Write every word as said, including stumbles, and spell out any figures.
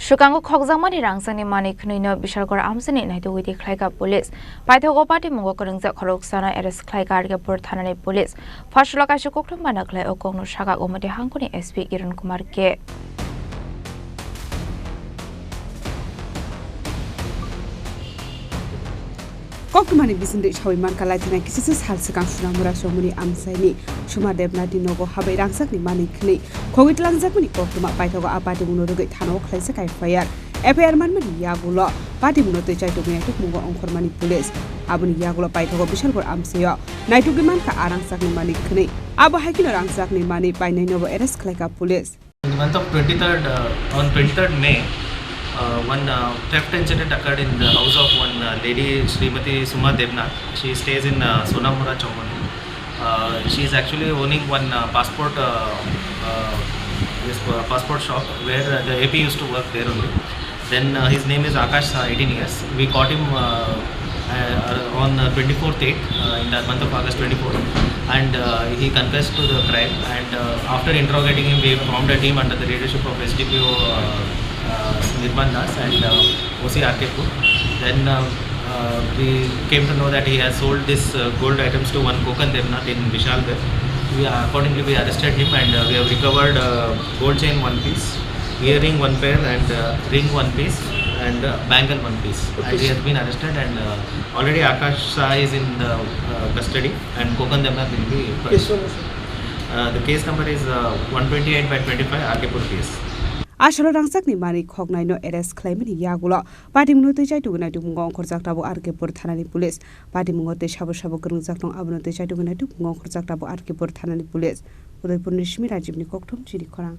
Swkango khokjakmani rangchakni manwi khwnwino Bishalgarh amchaini naitugwi twi khlaikha police. Paithago patimungo kwrwngjak khoroksano arrest khlaikha R K Pur thanani police. Pharsalo kaisa koktwma na khlai o kokno sakha Gomati hangkoni S P Kiran Kumar K. Koktwmani bisingtwi sawi mankha, laithani kisisa sal swkang Sonamura chongmani amchaini Suma Debnathni nogo habai rangchakni manwi khwnwi khogwi tlangjakmani koktwma. Paithago a patimungno rwgwi thanao khlaijak F I R. F I R manmani yagulo patimungno twi chaitugwi naitukmungo ongkhormani police. Aboni yagulo paithago Bishalgarh amchaio naitugwi mankha a rangchakni manwi khwnwi. Abo haikheno rangchakni manwi painainobo arrest khlaikha police. In the month of twenty-third, uh, on twenty-third May, uh, one, uh, theft incident occurred in the house of one, uh, lady, Srimati Suma Debnath. She stays in, uh, Sonamura Chongmoni. Uh, she is actually owning one, uh, passport, uh, uh, this, uh, passport shop where, uh, the A P used to work there only. Then, uh, his name is Akash, uh, eighteen years. We caught him, uh, uh, on, uh, twenty-fourth eight, uh, in the month of August twenty-four, and, uh, he confessed to the crime. And, uh, after interrogating him, we formed a team under the leadership of S D P O, uh, uh, Nirban Das and, uh, O C R K Pur. Then, uh, uh, we came to know that he has sold this, uh, gold items to one Kokan Debnath in Vishalgarh. We, uh, accordingly, we arrested him and, uh, we have recovered, uh, gold chain one piece, earring one pair, and, uh, ring one piece, and, uh, bangle one piece. And he has been arrested, and, uh, already Akash Saha is in the, uh, custody, and Kokan Debnath will be first. Uh, the case number is, uh, one twenty-eight by twenty-five, R K Pur case. Asalo rangchakni manwi khoknaino arrest khlaimani yagulo patimungno twi chaitugwi naitukmungo ongkhorjak tabuk R K Pur thanani police. Patimungo tei sabo sabo kwrwngjak tong, abono twi chaitugwi naitukmungo ongkhorjak tabuk R K Pur thanani police. Udaipurni simi Rajibni kokthom chini khorang.